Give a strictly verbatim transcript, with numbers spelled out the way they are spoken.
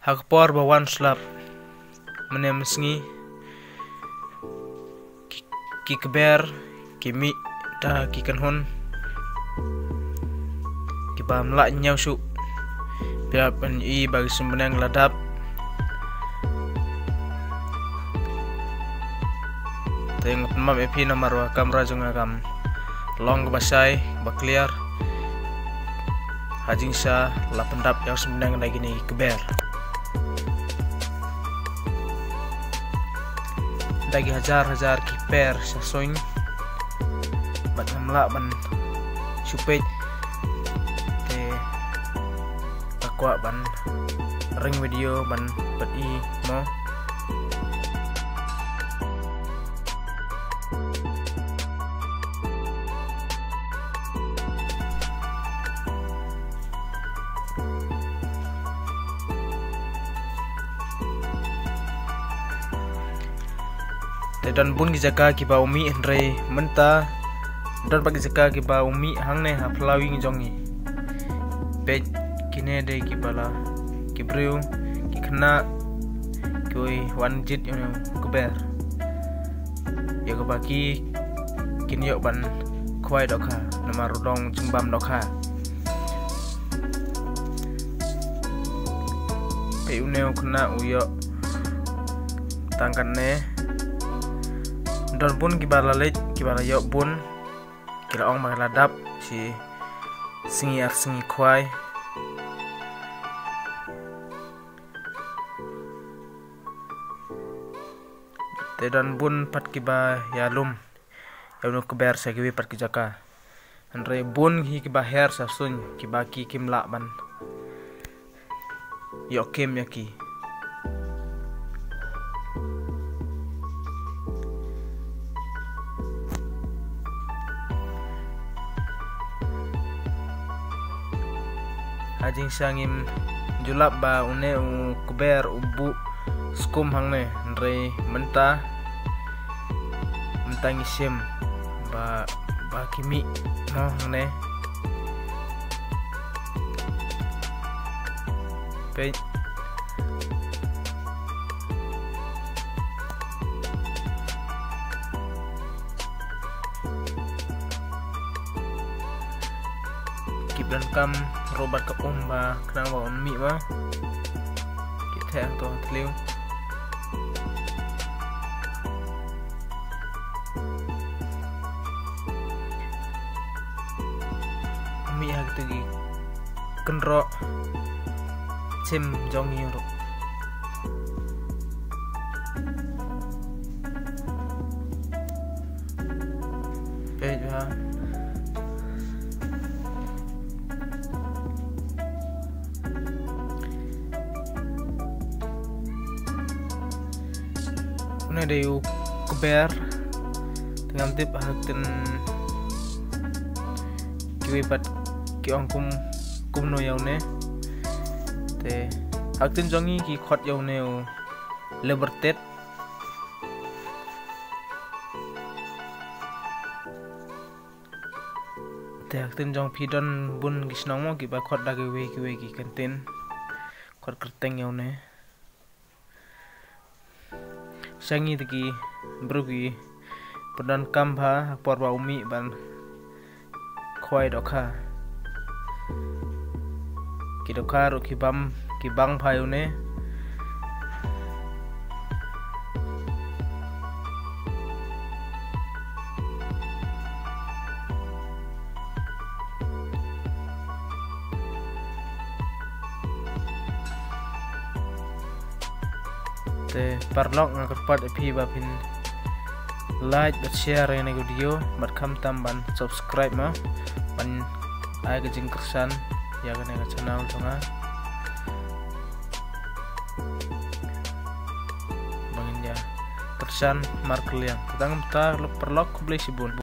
Ha ka por ba wan slap mynne mynsngi, ki, ki kber, ki mih da ki kynhun kiba ym lah ñiew shuh. Phi lah ban i ba ki symneng la dap. Te nga pynmap ïa phi namar ba kamra jong nga kam long kaba shai, kaba clear. Ha jingshah la pyndap ïa u symneng da kine ki kber. Da ki hajar hajar ki kber sha suiñ. Bad ngam lah ban shu peit. Te nga kwah ban ring video ban peit i mo. Te don bun ki jaka kiba u mih, hynrei mynta don pat ki jaka kiba u mih hangne ha phyllaw ïing jong ngi. Peit, kine dei kiba la, ki briew, ki khynnah kiwei wan jied ïa une u kber. Ïa kaba ki, kin ïoh ban khwai dohkha namar u long jingbam dohkha. Peit, une u khynnah u ïoh tang katne. Don bun kiba la leit, kiba la ïoh bun, ki la ong ba la dap shi sngi ar sngi khwai. Te don bun pat kiba ïalum ïa une u kber sha kiwei pat ki jaka. Hynrei bun hi kiba her sha suiñ, kiba ki kim lah ban ïoh kim ïa ki. Ha jingshah ngim ju lap ba une u kber u buh skum hangne, hynrei mynta, mynta ngi shim ba, ba ki mih noh hangne. Peit. Ki donkam ruh bad ka um ba khnang ba un mih ba ki theh hangto ha thliew. Mih ha kito ki kynroh shim jong ngi ruh. Peit ba. Une dei u kber. Te ngam tip ha ktien kiwei pat ki ong kum, kumno ïa une. Te ha ktien jong ngi ki khot ïa une u Liberted. Te ha ktien jong phi don bun ki shnong mo kiba khot da kiwei kiwei ki kyntien. Khot kyrteng ïa une. Sha ngi te ki briew ki pyndonkam bha ha por ba u mih ban khwai dohkha. Ki dohkha ruh ki bam, ki bang bha ïa une. Te paralok, nga kyrpad ïa phi ba phin like bad share ïa kane ka video bad khamtam ban subscribe mo, ban ai ka jingkyrshan ïa kane ka channel jong nga. Ba ngin ïa kyrshan markylliang. Te tang kumta paralok, khublei shibun.